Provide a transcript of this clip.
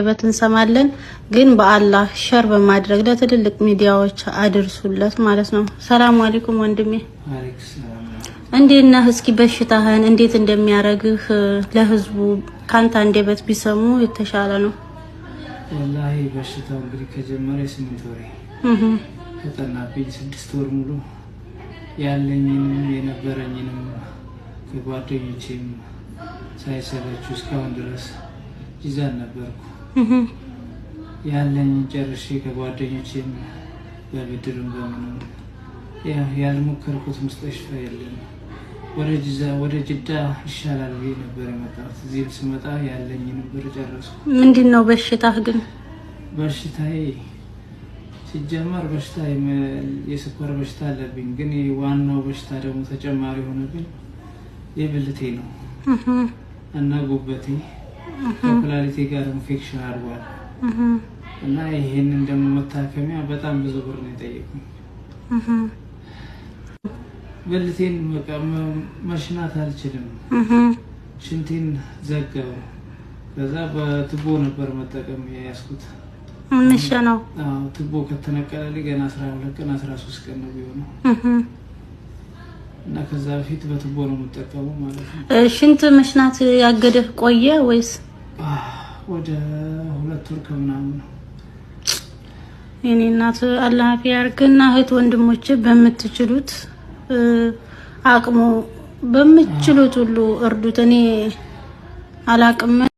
አንደበት እንሰማለን። ግን በአላህ share በማድረግ ለትልልቅ ሚዲያዎች አድርሱለት ማለት ነው። ሰላም አለይኩም ወንድሜ፣ እንዴት ነህ? እስኪ በሽታህን እንዴት እንደሚያረግህ ለህዝቡ ካንተ አንደበት ቢሰሙ የተሻለ ነው። ወላሂ በሽታው እንግዲህ ከጀመረ 8 ወሬ ከጠናብኝ 6 ወር ሙሉ ያለኝንም የነበረኝንም ከጓደኞቼም ሳይሰለቹ እስካሁን ድረስ ጂዛን ነበርኩ። ያለኝን ጨርሼ ከጓደኞቼም በብድርም በምንም ያልሞከርኩት مستشفى የለም። ወደ ጅዳ ይሻላል ብዬ ነበር የመጣሁት። እዚህም ስመጣ ያለኝን ብር ጨረስኩ። ምንድን ነው በሽታህ ግን? በሽታዬ ሲጀመር በሽታ የስኳር በሽታ አለብኝ። ግን ዋናው በሽታ ደግሞ ተጨማሪ የሆነብኝ የብልቴ ነው እና ጉበቴ ከኩላሊቴ ጋር ኢንፌክሽን አድርጓል እና ይሄንን ደግሞ መታከሚያ በጣም ብዙ ብር ነው የጠየቁኝ። ብልቴን በቃ መሽናት አልችልም። ሽንቴን ዘጋው። ከዛ በቱቦ ነበር መጠቀም የያዝኩት። ነው። ቱቦ ከተነቀለልኝ ገና 12 ቀን 13 ቀን ነው ቢሆነው እና ከዛ በፊት በቱቦ ነው የምጠቀመው ማለት ነው። ሽንት መሽናት ያገደህ ቆየ ወይስ? ወደ 2 ወር ከምናምን ነው። የኔ እናት አላህ ያርግና እህት ወንድሞች በምትችሉት አቅሙ በምትችሉት ሁሉ እርዱት። እኔ አላቅም።